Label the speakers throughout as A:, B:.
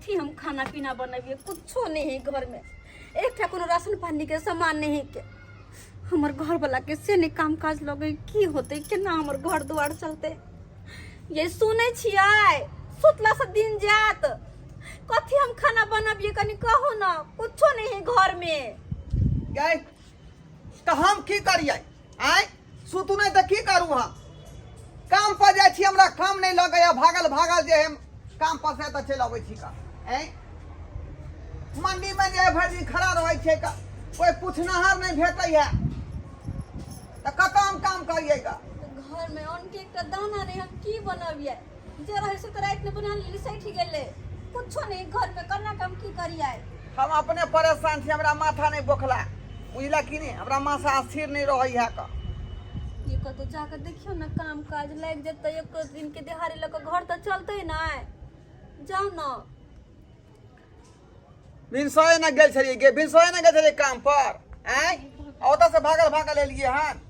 A: कथी हम खाना पीना बनबियै? कुछो नहीं है घर में, एकटा कोनो राशन पानी के सामान नहीं है के। हमर घर वाला के से नहीं काम काज लगे, की होते, केना हमर घर दुआर चलते? ये सुनै छियै, सुतला से दिन जात। कथी हम खाना बनबियै, कनी कहू ना। कुछो नहीं है घर में।
B: गए तऽ हम की करियै? आँय, सुतू नहि तऽ की करू? हम काम पर जाइ छी, हमरा काम नहि लगैया। भागल भागल जे हम काम पर से तऽ चलि अबै छी का। आँय, मंडीमे जे भरि दिन खड़ा रहै छै का, कोइ पूछनाहार नहि भेटैया, तऽ कतऽ हम काम करियै का?
A: घर में अन्न के एकटा दाना नहीं, हम की बनबियै? जे रहै से तऽ राति में बना लेली, सठि गेलै। कुछो नहीं घर में, केना के हम की करियै?
B: हम अपने परेशान छी, हमरा माथा नहि बोखला, बुझला कि नहि? हमरा माथा स्थिर नहि रहै है का।
A: ये कतौ जाके देखियौ ने, काम काज लागि जेतै। एक दिन के दिहाड़ी लऽ कऽ घर तऽ चलतै ने। जाउ ने।
B: भिनसरे ने गेल छलियै गे, भिनसरे ने गेल छलियै काम पर। आँय, ओतऽ से भागल भागल एलियै हन।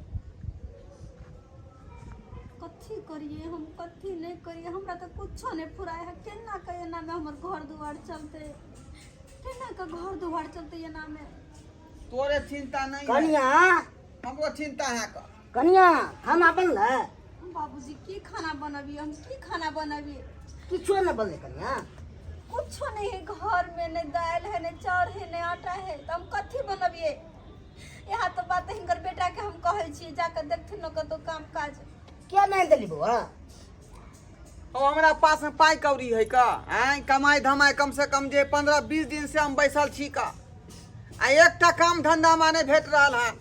A: कथी करिए हम, कथी नहीं करिए? हमरा तऽ कुछो नहीं फुराय है। केना के एना में हमर घर दुआर चलते? केना के घर दुआर चलते एना में?
B: तोरे चिंता नहीं है।
C: कनिया,
B: हमरो चिंता है का।
C: कनिया, खाना बनलै?
A: बाबूजी, की खाना बनबिए हम, की खाना बनबिए?
C: किछो नहि बनलै कनिया?
A: कुछो नहीं है घर में, नहीं दाल है, नहीं चाउर है, नहीं आटा है, तो हम कथी बनबिए? यहाँ तो बात हिनकर बेटा के हम कहै छियै, जाकर देखथिन न कतौ काम काज।
C: किया नहि देली बौआ?
B: अब हमरा पास में पाई कौड़ी है का? आँय, कमाई धमाई कम से कम जे 15-20 दिन से हम बैसल छी का, आ एकटा काम धंधा माने भेट रहल हन।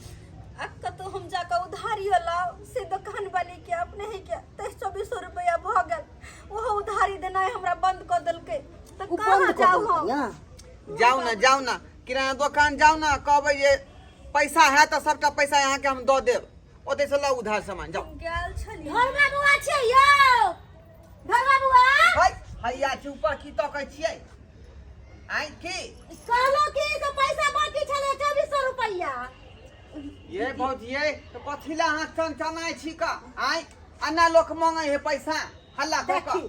A: आ कतौ हम जाकर उधारी लाओ से दुकान वाली के अपने ही के 23-24 सौ रुपया भऽ गेल, ओहो उधारी देनाइ हमरा बंद कऽ देलकै, तऽ
C: ओ
A: कहाँ
C: बंद कऽ
A: जाउ
C: देलकै
A: हम?
C: कनिया?
B: जाउ ने, जाउ ने किराना दोकान जाउ ने, कहबै जे पैसा है तऽ सबटा पैसा अहाँके हम दऽ देब, ओतै से लाउ उधार सामान, जाउ।
A: हम गेल छलियै।
D: ढोलवा बुआ छियै यौ, ढोलवा बुआ।
B: है हैया छी ऊपर, की तकै छियै? आँय, की?
D: कहलहुँ कि से पैसा बाकी छलै 2400 रुपैआ।
B: ये भौजी, ये तऽ कथी लए अहाँ चनचनाइ छी का? आँय, एना लोक मांगै है पैसा हल्ला कऽ
D: देखी
B: कऽ?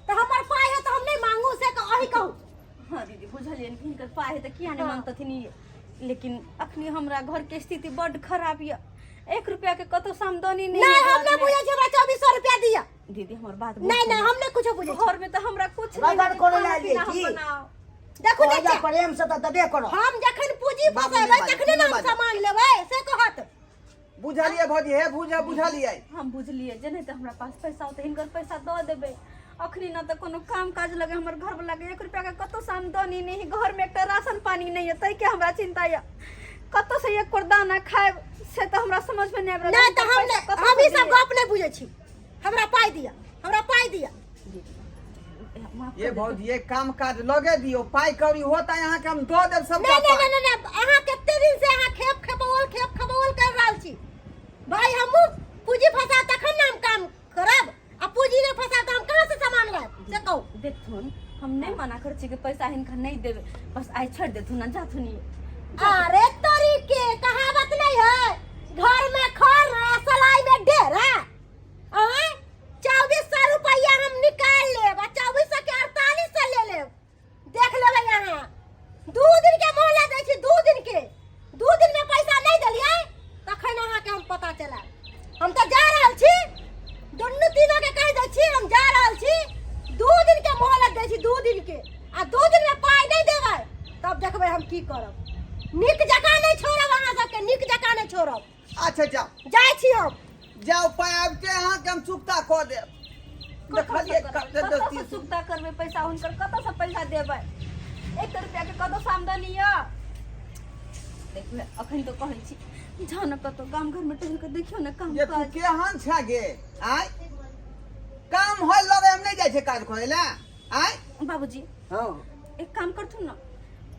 D: तऽ हमर पाइ है तऽ हम नहि मांगू, से अही कहू।
A: हाँ दीदी, बुझलियै कि हिनकर पाइ है तऽ किया नहि मांगतथिन ई, लेकिन अखनी हमरा घर के स्थिति बड्ड खराब यऽ, एक रुपया के कतौ आमदनी नहीं।
D: नहीं,
A: है
D: हम
A: घर
D: नहीं
A: में।
D: बुझै छी, हमरा 2400 रुपया दिअ।
A: दीदी, हमर बात
D: नहीं नहीं, हम नहीं कुछो बुझै छी।
A: घर में तऽ हमरा कुछ नहीं
C: रगड़
A: है,
C: करै
A: खाना
C: लए
A: पीना हम
C: एलियै की?
A: बनाउ।
D: देखू
C: ओहिजा
D: चाचा,
C: प्रेम से तऽ देबे करब।
D: हम जखन पूंजी
B: बाबू
D: फसेबै
B: नहि बाजू,
D: तखने ने हम
B: नहि बाजू।
D: सामान लेबै, से कहत।
B: बुझलियै भौजी? हे बुझलियै।
A: हम बुझलियै जे नहि तऽ हमरा पास पैसा होतै, हिनकर पैसा दऽ देबै। अखनी न तऽ कोनो काम काज लगे, हमर घर वाला के एक रुपया के कतौ से आमदनी नहीं है, घर में एकटा राशन पानी नहीं है, ताहि के हमरा चिंता यऽ। कतौ से एक कोर दाना खायब से तऽ हमरा समझ में नहीं आबि रहल।
D: नहीं तऽ हम
A: पैसा
D: नहि,
A: कतौ
D: हम
A: से
D: ई सब
A: दियै?
D: गप नहि बुझै छी। हमरा पाइ दिअ, हमरा पाइ दिअ।
A: माफ
B: ये
A: कर देबै।
B: भौजी, ये काम काज लगे दियौ, पाइ कौड़ी होता अहाँके हम दऽ देब सबटा
D: नहीं नहीं
B: पाइ।
D: नहीं नहीं, अहाँ कते दिन से अहाँ खेप खेपौल खेप खेपौल कर रहल छी भाई। हमहूँ पूंजी फंसा तखन ने हम काम करब, आ पूंजी नहि फंसा तऽ हम कहाँ से सामान लायब, से कहू।
A: देखथुन, हम नहीं मना कर छी कि पैसा हिनका नहीं देबे, बस आइ छोड़ देथुन ना, जाथुन ये।
D: अरे तोरी के कहावत नहीं है, घर में खर आ सलाई में ढेरा। आय 2400 रुपया हम निकाल लेब आ 2400 के 4800 ले लेब, देख लेबै। अहाँ 2 दिन के मोहलत दै छी, 2 दिन के। 2 दिन में पैसा नहीं देलियै तखन अहाँके हम पता चलायब। हम तऽ जा रहल छी, दुनू तीनों के कहि दै छी, हम जा रहल छी। 2 दिन के मोहलत दै छी, 2 दिन के। आ 2 दिन में पाइ नहि देबै तब देखबै हम की करब। नीक जकाँ नहि छोड़ब अहाँ सबके, नीक जकाँ नहि छोड़ब।
B: अच्छा जाउ।
D: जाइ छी हम।
B: जाउ, पाइ आबिते अहाँके हम चुकता कऽ देब। देखलियै कते
A: कतऽ
B: दोस्ती
A: से चुकता करबै पैसा हुनकर? कतऽ से पैसा देबै? एक रुपया के कतऽ से आमदनी यऽ? देखबै, अखन तऽ कहै छी, जाउ ने कतौ गाम घर में टहल के देखियौ ने काम
B: ये तू
A: काज।
B: केहन छै गे? आय, काम होय लगे हम नहि जाइ छै काज करे लए? आय।
A: बाबूजी।
C: हाँ।
A: एक काम करथुन ना,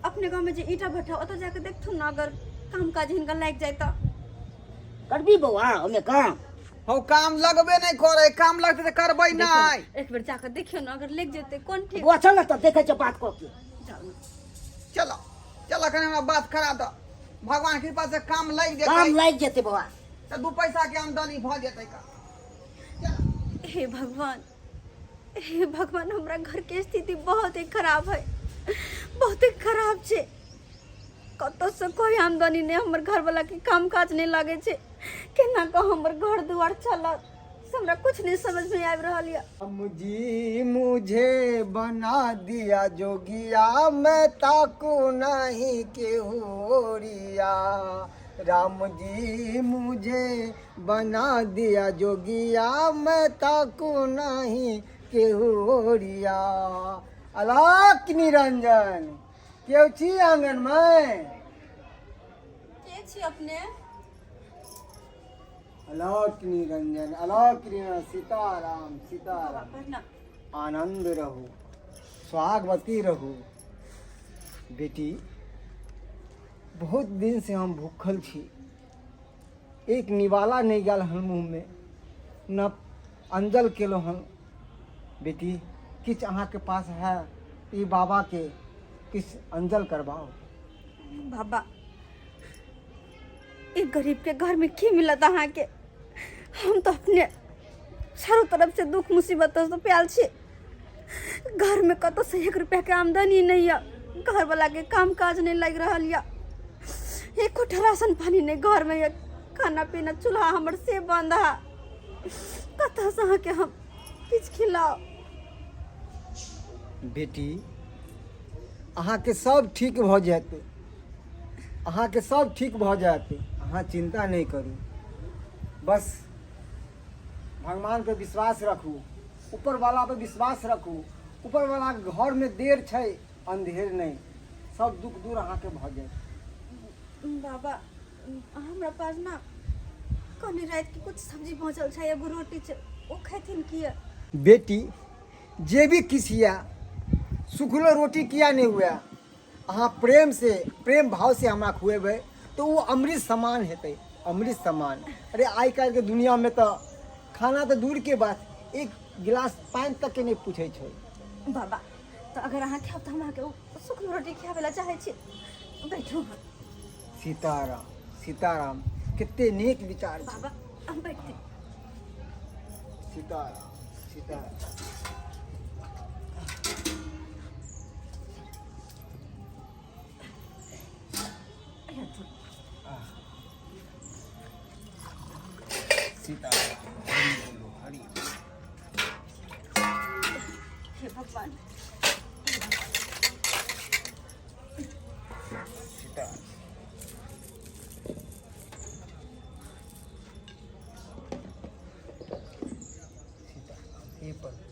A: अपने गांव में जे ईटा भट्ठा, ओतऽ जाके देखथुन ना, अगर काम काज हिनका लागि जाय तऽ।
C: करबी बौआ ओमे काम?
B: हौ, काम लगबे नहि करे, काम लगतै तऽ करबै
A: देखियौ ने,
B: नहि।
A: एक बेर जाके देखियौ ना, अगर लागि जेतै कोन ठीक।
C: बौआ, चल ने तब देखै छियै बात कऽ के।
A: जाउ ने।
B: चलो चलो, कनि हमरा बात करा दऽ। भगवान कृपा से काम लागि
C: काम
B: जेतै
C: लागि जेतै बौआ।
B: तऽ दू पैसा के आमदनी भऽ जेतै का।
A: हे भगवान, हे भगवान, हमरा घर के स्थिति बहुत ही खराब है। बहुते खराब छै। कतऽसँ कोइ आमदनी नहि, हमर घरवलाके काम काज नहि लागै छै। केना कऽ हमर घर दुआर चलत से हमरा कुछ नहि समझमे आबि रहल यऽ।
E: राम जी मुझे बना दिया जोगिया, मैं ताकू नहीं केहू ओरिया। राम जी मुझे बना दिया जोगिया, मैं ताकू नहीं केहू ओरिया। अलाक निरंजन केहू छी आंगन में?
A: के छी अपने?
E: अलोक निरंजन, अलोक निरंजन, सीताराम सीताराम।
A: प्रणाम।
E: आनंद रहू, सुहागवती रहू। बेटी, बहुत दिन से हम भूखल छी, एक निवाला नहीं गेल हन मुँह में, न अंजल केलहुँ हन। बेटी, किछु अहाँके पास है ई बाबा के किछु अंजल करबाउ।
A: बाबा, एक गरीब के घर में की मिलत अहाँके? हम तो अपने चारों तरफ से दुख मुसीबत से प्याल छी। घर में कतौ से एक रुपया के आमदनी नहीं है, घर वाला के काम काज नहीं लग रहा या, एको राशन पानी नहीं घर में, खाना पीना चूल्हा हमर से बंद है। कतऽ से अहाँके हम किछु खिलाउ?
E: बेटी, अहाँके सब ठीक भऽ जायत, अहाँके सब ठीक भऽ जायत, अहाँ चिन्ता नहि करू। बस भगवान पे विश्वास रखू, ऊपर वाला पे विश्वास रखू। ऊपर वाला घर में देर छै, अंधेर नहि, सब दुख दूर अहाँके भऽ जायत।
A: बाबा, हमरा पास ना कनी राति के कुछ सब्जी बचल छै, एगो रोटी छै, ओ खेथिन किया?
E: बेटी, जे भी किछु यए, सुखलो रोटी किया नहि हुए, अहाँ प्रेम से, प्रेम भाव से हमरा खुएबै तऽ ओ अमृत समान हेतै, अमृत समान। अरे, आइ काल्हिके दुनिआँमे तऽ खाना तऽ दूरके बात, एक गिलास पानि तकके नहि पूछै छै।
A: बाबा, तऽ अगर अहाँ खायब तऽ हम अहाँके ओ सुखलो रोटी खियाबै लए चाहै छी। बैठू अहाँ।
E: सीताराम सीताराम, कते नीक विचार छै।
A: बाबा, हम बैठते।
E: सीताराम सीताराम। सीताराम, हरि बोलो, हरि।
A: हे भगवान।
E: सीताराम। सीताराम, हे प्रभु,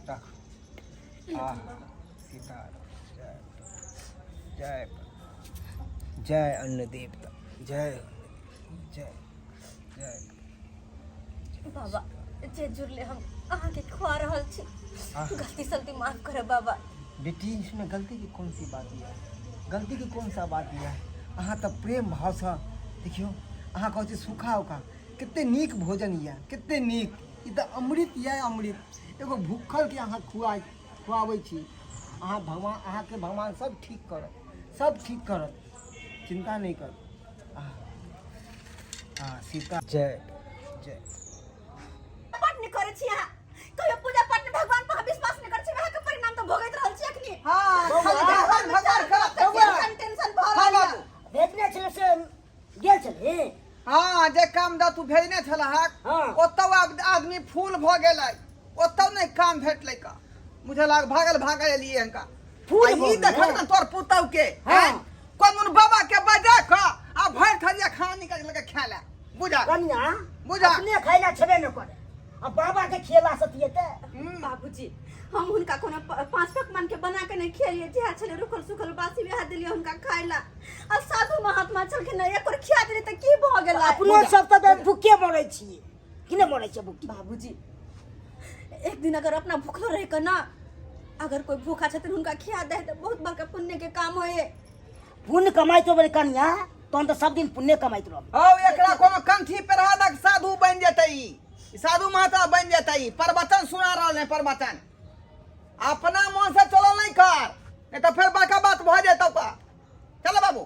E: राखू। आह, सीताराम, जय जय प्रभु, जय अन्न देवता, जय अन्न, जय जय।
A: बाबा, जे जुड़ले हम अहाँके खुआ रहल छी।
E: आह।
A: गलती सलती माफ करब बाबा।
E: बेटी, इसमें गलती की कौन सी बात यह है? गलती की कौन सा बात यह है? अहाँ तऽ प्रेम भावसँ देखियौ, अहाँ कहै छी सूखा उखा, कते नीक भोजन यऽ, कते नीक। ई तऽ अमृत यऽ, अमृत। एगो भूखलके अहाँ खुआबै छी। अहाँ भगवान, अहाँके भगवान सब ठीक करत, सब ठीक करत, चिन्ता नहि करू। आ सीता, जय जय।
A: पाठ नहि करै छी अहाँ कहियो, पूजा पाठ नहि, भगवान पर विश्वास नहि करै छी। वएह के परिणाम तऽ भोगैत रहल छी अखनी।
B: हाँ, खाली भगवान भगवान करत बौआ।
A: टेंशन टेंशन भऽ
B: हाँ
A: रहल
B: बाबू।
A: यऽ।
C: भेजने छलै से गेल छलै?
B: हाँ, जे काम दऽ तू भेजने छलहक, ओतौ आब आदमी फूल भऽ गेलै, ओतौ नहि काम भेटलै का बुझलक, भागल भागल एलियै हनका।
C: फूल
B: आ
C: भऽ
B: ई
C: गेलै?
B: देखक ने तोर पुतहु के। हैं? कोन बाबा के बजा कऽ आ भरि थरिया खाना निकालि लके खाय ले, बुझल?
C: कनिया,
B: बुझा।
C: अपने खाइ लए छेबे नहि करे आ बाबा के खियला से तियते।
A: बाबूजी, हम हुनका कोनो पांच पकवान के बना के नहीं खियलिए, जे छले रुखल सुखल बासी वएह देलिए हुनका खाय ला। आ साधु महात्मा छलखिन ने, एक खिया देलिए तऽ की भऽ गेलै?
C: अपनो सब तऽ भूखे मरै छियै कि नहि मरै छियै भूखे?
A: बाबूजी, एक दिन अगर अपना भूखलो रह के ना, अगर कोई भूखा छथिन हुनका खिया दे तऽ बहुत बड़का पुण्य के काम होए।
C: पुण्य कमाइत रहबै कनिया, तहन तऽ सब दिन पुण्य कमाइत रहबै।
B: हौ, एकरा कोनो कंठी पेरहा दक, साधु बनि जेतै ई। ई साधु महात्मा बनि जेतै ई। प्रवचन सुना रहल है प्रवचन। अपना मन से चलल नहीं कर, नहीं तो फिर बड़का बात भऽ जेतौ का। चलो बाबू,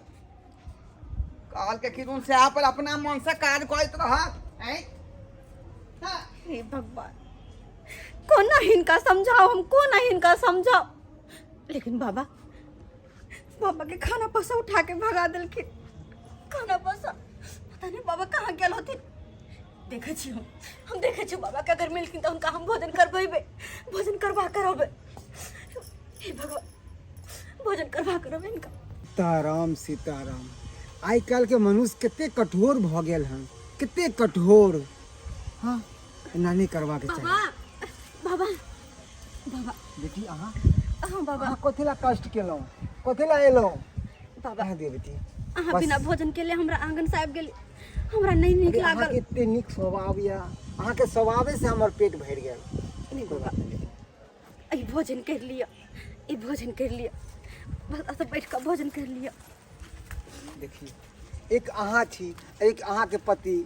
B: कहल के किदुन से पर अपना मन से काज करैत रह। हैं? हाँ।
A: हे भगवान, कोना हिनका समझाउ, हम कोना हिनका समझाउ। लेकिन बाबा, बाबा के खाना पसा उठा के भगा देलखिन। खाना पसा पता नहीं बाबा कहाँ गेल होथिन। देखै छी हम देखै छी बाबा के, अगर मिलखिन तऽ हुनका हम भोजन करबेबै, भोजन करबा कर अबै। हे भगवान, भोजन करबा कर अबै हिनका।
E: सीताराम सीताराम। आइ काल्हिके मनुष्य कते कठोर भऽ गेल हन, कते कठोर। हाँ, एना नहि करबाक चाही।
A: बाबा, बाबा, बाबा।
E: बेटी, अहाँ?
A: हाँ बाबा।
E: अहाँ कथी ला कष्ट केलहुँ, कथी ला एलहुँ?
A: बाबा।
E: अहाँ दे बेटी।
A: अहाँ
E: बस।
A: बिना भोजन के लिए हमरा आंगन से आबि गेली, हमरा नहीं नीक
E: अरे, अहाँके
A: लागल।
E: एते नीक स्वभाव यऽ, अहाँके स्वभावे से हमर पेट भरि गेल।
A: नहीं बाबा, ई भोजन कर लिअ, ई भोजन कर लिअ, बस एतऽ बैठ कऽ भोजन कर लिअ।
E: देखियौ, एक अहाँ छी, एक अहाँके पति,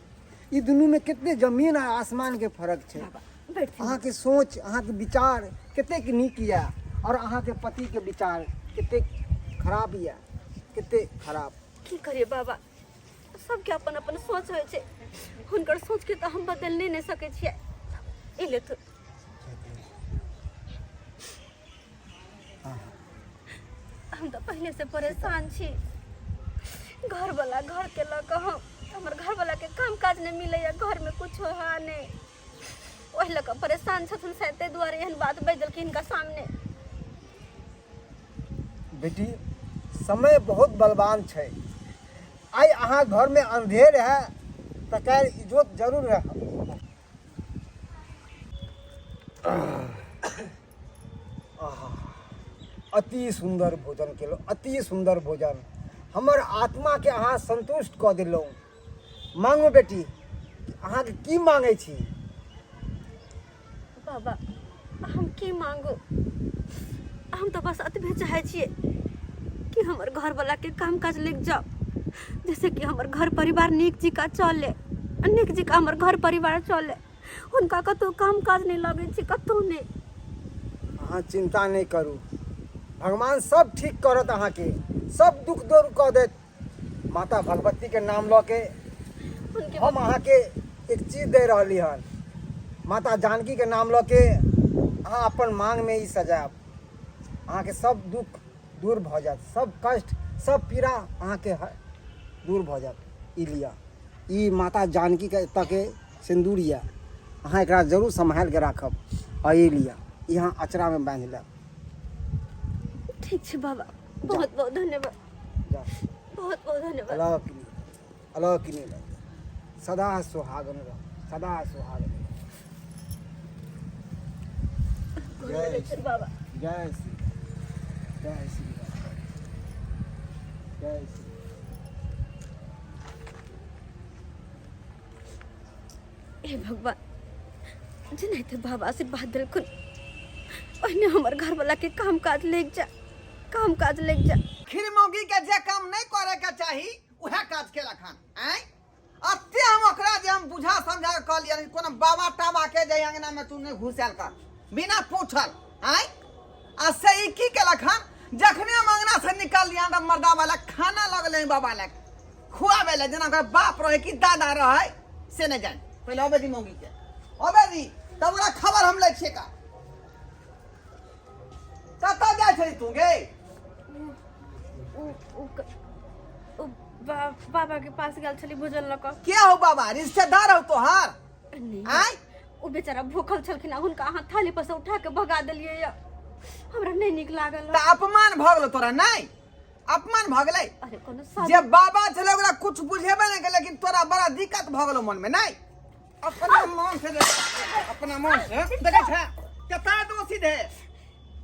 E: ई दुनूमे कते जमीन आ आसमानके फर्क छै।
A: बाबा बैठथिन।
E: अहाँके सोच, अहाँके विचार कतेक नीक यऽ और अहाँके पतिके विचार कतेक खराब यऽ, कतेक खराब।
A: की करिए बाबा, सबके अपन अपन सोच होइ छै, हुनकर सोचके तऽ हम बदलने नहि सकै छियै। ई लेथुन। हम तऽ पहिले से परेशान छी, घरवला घरके लऽ कऽ। हम हमर घरवलाके काम काज नहि मिलैए, घरमे कुछो है नहि, ओहि लऽ कऽ परेशान छथिन शायद, ताहि दुआरे एहन बात बाजि देलखिन हिनका सामने।
E: बेटी, समय बहुत बलवान छै। आइ अहाँ घरमे अंधेर है तऽ काल्हि इजोत जरूर रहत। आहा, अति सुन्दर भोजन केलहुँ, अति सुन्दर भोजन। हमर आत्माके अहाँ सन्तुष्ट कऽ देलहुँ। मांगू बेटी, अहाँके की मांगै छी?
A: बाबा, हम की मांगू? हम तऽ बस एतबे चाहै छियै कि हमर घरवलाके काम काज लागि जाओ, जैसे कि हमर घर परिवार नीक जकाँ चले, नीक जकाँ हमर घर परिवार चले। हुनका कतहु काम काज नहि लगै छै, कतहु नहि।
E: अहाँ चिन्ता नहि करू, भगवान सब ठीक करत, अहाँके सब दुख दूर कऽ देत। माता भगवती के नाम लऽ के
A: हुनके
E: हम अहाँके एक चीज दे रहली हन। माता जानकी के नाम लऽ के अहाँ अपन मांग में ई सजायब, अहाँके सब दुख दूर भऽ जायत, सब कष्ट सब पीड़ा अहाँके दूर भऽ जायत। ई लिअ, ई माता जानकी के एतऽ के सिन्दूर यऽ, अहाँ एकरा जरूर सम्हारि के राखब। आ ई लिअ, ई अहाँ अचरा में बान्हि लेब।
A: ठीक छै बाबा, बहुत बहुत धन्यवाद।
E: जा।
A: बहुत बहुत धन्यवाद।
E: अलग अलग नहीं लग, सदा सुहागन रह, सदा सुहागन रह।
A: गोर लगै छै बाबा।
E: जय श्री राम, जय श्री राम, जय श्री।
A: हे भगवान, जेनाहिते बाबा आशीर्वाद देलखुन ओहिने हमर घरवला के काम काज लागि जा, काम काज लागि जा।
B: खीर मौगी के जे काम नहीं करे के चाही उहे काज केलक हन। आँय, अते हम ओकरा जे हम बुझा समझा के कहलियै, कोनो बाबा टाबा के जे अंगना में तू नहीं घुसल कर बिना पूछल। आँय, आ से ई की केलक हन? जखने हम अंगना से निकललियै तऽ मर्दा वाला खाना लगलै बाबा लग खुआबै लए, जेना ओकर बाप रहै कि दादा रहै से नहि जानि। पहिले अबै दी मौगी के, अबै दी, तब ओकरा खबर हम लै छियै। का कतऽ जाइ छली तू गे?
A: उ उ उ बाबा के पास गेल छली भोजन लऽ कऽ।
B: के हो बाबा? रिश्तेदार हो तोहार?
A: नहीं।
B: आँय,
A: ओ बेचारा भूखल छलखिन आ हुनका अहाँ थाली पर से उठा के भगा देलियै यऽ, हमरा नहि नीक लागल।
B: तऽ अपमान भऽ गेलो तोरा? नहि अपमान भऽ गेलै?
A: अरे कोनो साधु
B: जे बाबा छलै ओकरा कुछ बुझेबे नहि केलै, लेकिन तोरा बड़ा दिक्कत भऽ गेलो मनमे। नहि अपना मन से अपना मन से देखै छै कता दोषी दे,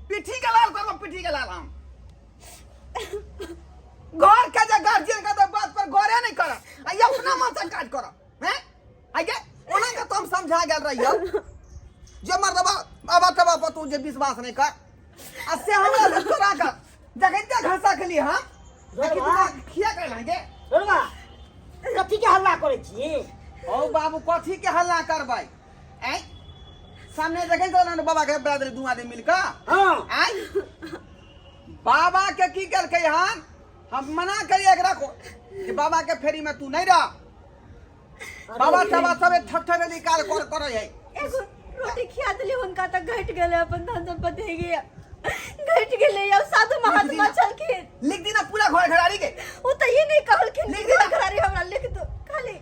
B: पीठी के लाल करबो, पीठी के लाल। हम घर के जे गार्जियन के तऽ बात पर गौरे नहीं करब आ ई अपना मन से काज करब हैं। आगे ओना के तो हम समझा गेल रहियो जे मर्दबा बाबा तबा पर तू जे विश्वास नहीं कर, आ से हमरा से तोरा के जखन घसा खेली हम लेकिन तू खिया कर लागे।
C: रोलवा, कथी के हल्ला करै छी?
B: ओ बाबू, कथी के हल्ला करबै? ऐ सामने देखे तो ना बाबा के बरादरी दू आदमी मिल कऽ।
C: हाँ।
B: ऐ बाबा के की केलकै हन? हम मना करिए एकरा को कि बाबा के फेरी में तू नहीं रह। बाबा तबा सब ठक ठक निकाल कर करे है।
A: एगो रोटी खिया देली हुनका तऽ घटि गेलै अपन धन सम्पत्ति हो गया घटि गेलै अब साधु महात्मा छलखिन।
B: लिख दी ना पूरा घर घरारी के।
A: ओ तऽ ई नहि कहलखिन
B: लिख
A: कि
B: दे ना।
A: घरारी हमरा लिख दो, खाली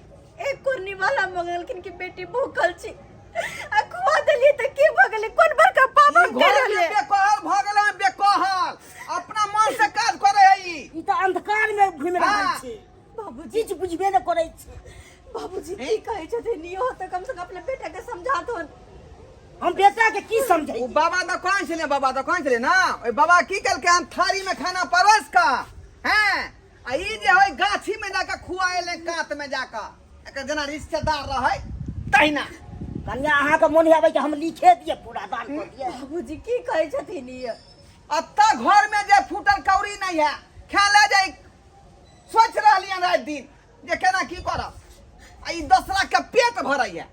A: एक कोरनी वाला मंगलखिन कि बेटी भूखल छी आ खुआ देलियै तऽ की भऽ गेलै, कोन बड़का पाप
B: ई
A: हम
B: घर
A: करि
B: के
A: रहलियै।
B: बेकहल भऽ गेलै हन, बेकहल अपना मन से काज करे है ई।
C: ई तऽ अंधकार में घुमि रहल
B: हाँ।
C: छी,
A: बाबूजी
C: किछु बुझबे नहि करै छी।
A: बाबूजी की कहै छथिन इहो तऽ कम से कम अपना बेटा के समझाथुन।
C: हम बेटा के की समझै?
B: ओ बाबा तऽ कहै छलै, बाबा तऽ कहै छलै ना, ओहि बाबा की केलकै हन, थारी में खाना परोस कऽ हैं आ ई जे है गाछी में जाकऽ खुआएले, कात में जाकऽ, एकर जेना रिश्तेदार रहै तहिना।
C: कन्या, अहाँके मोन आबै कि हम लिखे दिए, पूरा दान कऽ दिए?
A: बाबूजी की कहै छथिन ई?
B: अतऽ घर में जे फूटल कौड़ी नहीं है खेले जाय, सोच रहलियन राति दिन जे केना की करब, आ ई दोसरा के पेट भरैया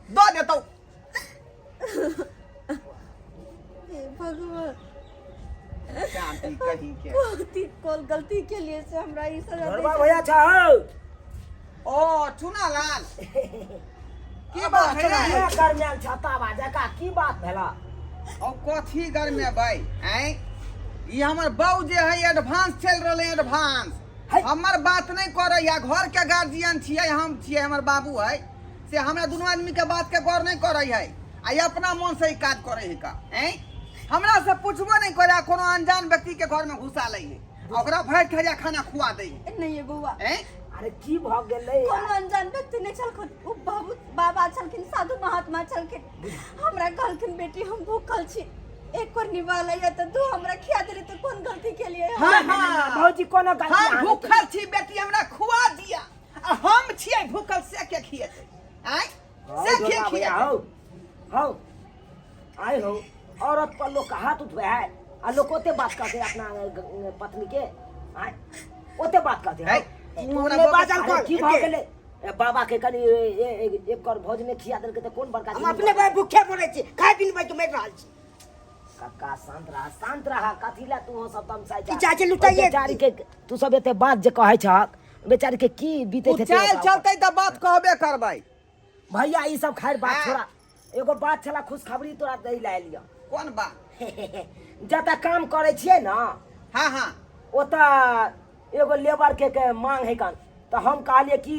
B: दऽ देतौ।
A: हे भगवान,
B: शांति कहीं के
A: बहुत ही कोल गलती के लिए से हमरा ई सजा दै
C: घरबा
A: छथिन।
C: भैया छौ।
B: ओ चुना लाल, की बात है रे?
C: करमेल छता बाजा का की बात भेला?
B: और कथी गरमे भाई आँय, ई हमर बहू जे है एडवांस चलि रहलै, एडवांस
C: है।
B: हमर बात नहि करैया। घर के गार्जियन छियै हम, छियै हमर बाबू है, से हमरा दुनू आदमी के बात के गौर नहि करै है आ ई अपना मन से ही काज करै है का आँय, हमरा से पूछबो नहि करै आ कोनो अनजान व्यक्ति के घर में घुसा लै है आ ओकरा भरि थरिया खाना खुआ दै है।
A: नहीं बौआ।
B: आँय,
C: अरे की भऽ गेलै?
A: कोनो अनजान व्यक्ति नहि छलखिन, ओ बाबू बाबा छलखिन, साधु महात्मा छलखिन। हमरा कहलखिन बेटी हम भूखल छी, एक कोर निवाला या तऽ दू हमरा खिया देली, तऽ कोन गलती केलियै हम?
B: हाँ, हाँ।
C: भौजी, कोनो गलती
B: हम
C: अहाँ नहि।
B: भूखल छी बेटी हमरा खुआ दिया, आ हम छियै भूखल से के खिएतै आँय,
C: हौ
B: से के
C: ढोला भैया,
B: खिएतै?
C: हौ हौ, आइ हौ, औरत पर लोग हाथ उठबै है आ लोग ओते बात कहते अपना पत्नी के, आँय, ओते बात कहते।
B: है,
C: हौ।
B: तू हमरा
E: नहि
B: बक-
E: बाजल
C: अरे
E: कर
C: की भऽ
E: एते।
C: गेलै? ए, बाबा के कनि एक कर भोज नहि खिया देलकै तऽ कोन बड़का
E: हम
C: जुलुम
E: अपने भाई भूखे मरै छी, खाय पी बैठ मरि रहल छी।
C: कक्का, शांत रहा, शांत रहा, कथी ला तू सब तमसाइ
E: ई चाची लुटाइए।
C: बेचारी के तू सब एते बात जे कहै छहक, बेचारी के की बीतैत
B: ओ
C: हेतै
B: चालि
C: ओकरा ऊपर?
B: चलतै तऽ बात कहबे करबै।
C: भैया, ई सब खैर बात
B: हाँ।
C: छोड़ा, एगो बात छला खुशखबरी तोरा दै ला एलियौ।
B: कोन बात?
C: जतऽ काम करै छियै ने,
B: हाँ हाँ,
C: ओतऽ एगो लेबर के मांग है कन, तऽ हम कहलियै कि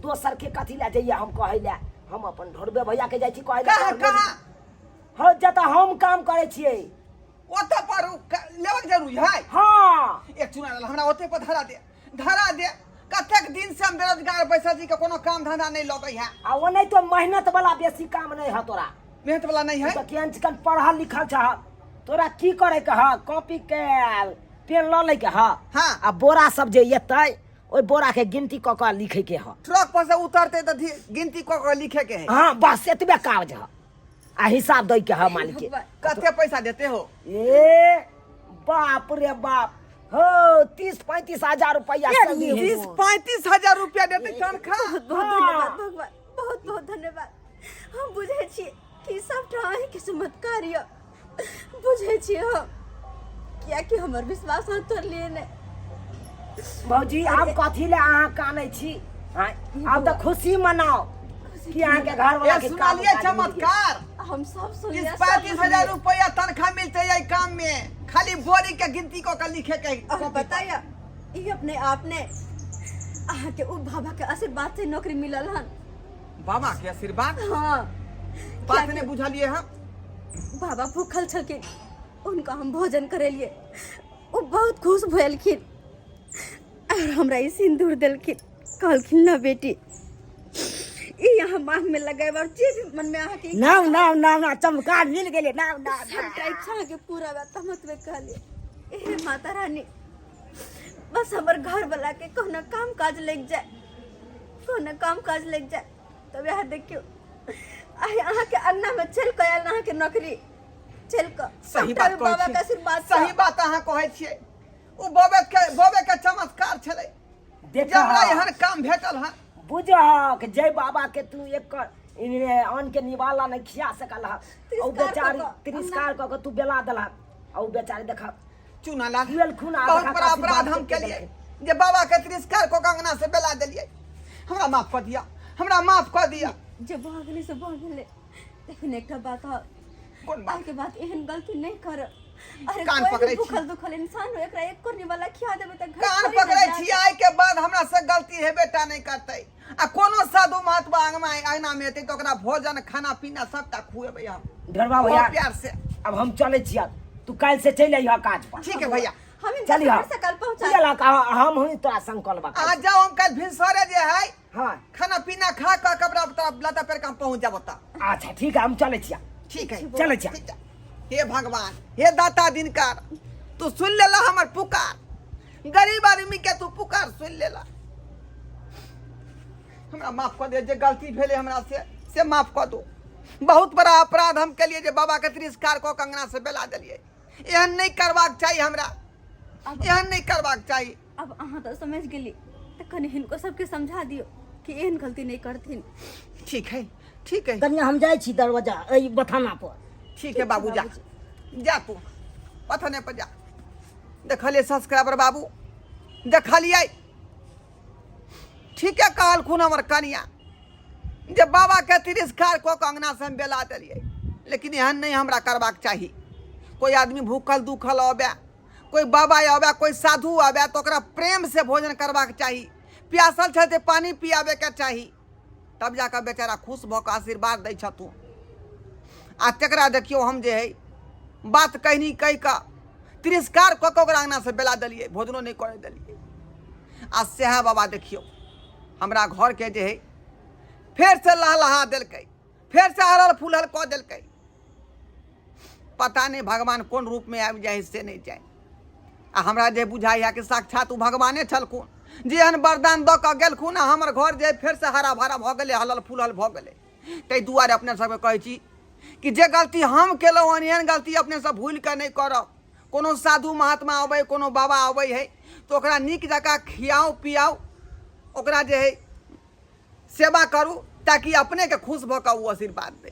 C: दोसर के कथी लए जइयै हम कहै लए, हम अपन ढोरबे भैया के जाइ छी कहै
B: कहाँ?
C: लए।
B: कहाँ?
C: हँ, जतऽ हम काम करै छियै
B: ओतऽ पर उ लेबाक जरूरी है?
C: हाँ।
B: एक चुना लाल, हमरा ओते पर धरा दे, धरा दे। कतेक दिन से हम बेरोजगार बैसल छी के कोनो काम धंधा नहीं लगै है।
C: आ ओ नहीं तो मेहनत वाला बेसी काम नहीं है तोरा।
B: मेहनत वाला नहीं है।
C: तऽ केहन चिकन पढ़ल लिखल छह, तोरा की करे के ह, कॉपी के पेन लऽ लै के ह।
B: हाँ।
C: आ बोरा सब जे एतै, ओहि बोरा के गिनती कऽ कऽ लिखे के ह।
B: ट्रक पर से उतरते तऽ गिनती कऽ कऽ लिखे के है?
C: हाँ, बस एतबे काज ह आ हिसाब दै के ह मालिक के।
B: कते पैसा देते हो?
C: ए बाप रे बाप, हो 30-35 हजार रुपया सही है।
B: 30-35 हजार रुपया देते तनख्वाह?
A: बहुत बहुत धन्यवाद भगवान, बहुत बहुत धन्यवाद। हम बुझै छी कि सबटा अहीँके चमत्कार यऽ, बुझै छी हम, कियाकि हमर विश्वास अहाँ तोड़लियै नहि।
C: भौजी, आब कथी ले अहाँ कानै छी? आँय, आब तऽ खुशी मनाओ कि अहाँके घर वाला
B: ए
C: के काम
B: सुनलिए
C: काज मिल गेल।
B: चमत्कार
A: हम सब सुनलियै,
B: तीस
A: सब
B: पैंतीस हजार
A: बुझलियै।
B: रुपया तनख्वाह मिलते है काम में, खाली बोरी के गिनती कऽ के लिखे के।
A: अहाँ बताया, ई अपने आप ने अहाँके उ बाबा के आशीर्वाद से नौकरी मिलल हन।
B: बाबा के आशीर्वाद?
A: हाँ।
B: बात नहीं बुझलिए हम।
A: बाबा भूखल छलखिन, उनका हम भोजन करेलिए, ओ बहुत खुश भेलखिन और हमरा ई सिंदूर देलखिन, कहलखिन ना बेटी ई यहाँ मांग में लगाएब और जे भी मन में अहाँके इच्छा
C: नाम नाम नाम नाम चमकार मिल गेलै, नाम नाम।
A: सबटा इच्छा अहाँके पूरा बात हम ओतबे कहलिए, हे माता रानी, बस हमर घर वाला के कहुना काम काज लग जाए, कहुना काम काज लग जाए। तब वएह देखियौ, आइ अहाँके अंगना में चलि कऽ आयल अहाँके नौकरी चलि कऽ।
B: सही
A: सबटा
B: बात
A: ओहि
B: कहै
A: बाबा के
B: छियै।
A: आशीर्वाद सँ।
B: सही बात अहाँ कहै छियै, ओ बबे के बबे के चमत्कार छलै जे
C: देख,
B: हमरा एहन काम भेटल हन।
C: बुझहक जय बाबा के तू एक अन्न के निवाला नहीं खिया सकल ह, ओ
A: तिरस्कार कऽ
C: बेचारी
A: कऽ,
C: तिरस्कार कऽ के तू बेला देलहक आ ओ बेचारी देखक
B: चुना लाल,
C: खुएलखुन आ
B: बहुत
C: देखा
B: बड़ा
C: आशीर्वाद
B: अपराध हम
C: के
B: केलिए
C: देलखिन।
B: जे बाबा के तिरस्कार कऽ के अंगना से बेला देलिए। हमरा माफ कऽ दिया, हमरा माफ कऽ दिया।
A: जे भऽ गेलै से भऽ गेलै। लेकिन एकटा बात और
B: कोन बात?
A: आइ के बाद एहन गलती नहीं कर। अरे
B: कान
A: कोई भी
B: पकड़ै छी।
A: भूखल दुखल इंसान हो, एकरा एक कोरनी वाला खिया देबै तऽ घर
B: कान
A: थोड़ी ने
B: पकड़ै
A: जायत।
B: छी, आइ के बाद हमरा से गलती हेबे टा नहि करतै। आ कोनो साधु महात्मा अंगना अंगना में एतै तऽ ओकरा भोजन खाना पीना सबटा खुएबै हम
C: ढेरवा भैया
B: बहुत प्यार से।
C: अब हम चलै छियै, तू काल्हि से चलि अइहऽ काज पर।
B: ठीक है भैया।
A: हम हिनका
C: चलिह
A: से कल पहुंचा
C: बुझलक? हम हूँ तोरा संग कलबा।
B: अहाँ जाओ, हम काल्हि भिनसरे जे है
C: हाँ
B: खाना पीना खा कऽ कपड़ा उपड़ा लत्ता पहिर कऽ हम पहुँच जाब ओतऽ।
C: अच्छा ठीक है, हम चलै छियै।
B: ठीक है।
C: चलै छियै।
B: ठीक है। हे भगवान, हे दाता दिनकर, तू सुन लेला हमर पुकार, गरीब आदमी के तू पुकार सुन लेला। हमरा माफ कऽ दे, जे गलती भेलै हमरा से माफ कऽ दो। बहुत बड़ा अपराध हम केलिए जे बाबा के तिरस्कार कऽ के अंगना से बेला देलिए। एहन नहि करबाक चाही हमरा, एहन नहि करबाक चाही।
A: अब अहाँ तऽ समझ गेली, तऽ कनि हिनको सबके समझा दियौ कि एहन गलती नहि करथिन।
B: ठीक है, ठीक है।
C: कनिया, हम जाइ छी दरवाजा एहि बथाना पर।
B: ठीक है बाबू, जा जा, तू पथने पर जा। देखलिए सब्सक्राइबर बाबू, देखलिए ठीके कहलखुन हमर कनिया जे बाबा के तिरस्कार कऽ के अंगना से हम बेला देलिए, लेकिन एहन नहि हमरा करबाक चाही। कोई आदमी भूखल दुखल आबे, कोई बाबा आबे, कोई साधु आबे, तऽ ओकरा प्रेम से भोजन करबाक चाही। प्यासल छै तऽ पानी पियाबे के चाही, तब जाकऽ बेचारा खुश भऽ कऽ आशीर्वाद दै छथुन। आ तकरा देखियौ, हम जे है बात कहनी कहि कऽ तिरस्कार कऽ कऽ ओकरा अंगना से बेला देलियै, भोजनो नहि करै देलियै। आ सएह बाबा देखियौ हमरा घरके जे है फेरसँ लहलहा देलकै, फेरसँ हरल फूलल कऽ देलकै। पता नहि भगवान कोन रूपमे आबि जाइ से नहि जाय। आ हमरा जे बुझाइए कि साक्षात ओ भगवाने छलखुन जे एहन वरदान दऽ कऽ गेलखुन, आ हमर घर जे फेरसँ हरा भरा भऽ गेलै, हलल फूलल भऽ गेलै। ताहि दुआरे अपने सबके कहै छी कि जे गलती हम केलहुँ हन, एहन गलती अपने सब भूलि कऽ नहि करब। कोनो साधु महात्मा अबै, कोनो बाबा अबै है, तऽ ओकरा नीक जकाँ खियाउ पियाउ, ओकरा जे है सेवा करू, ताकि अपनेके खुश भऽ कऽ ओ आशीर्वाद दै।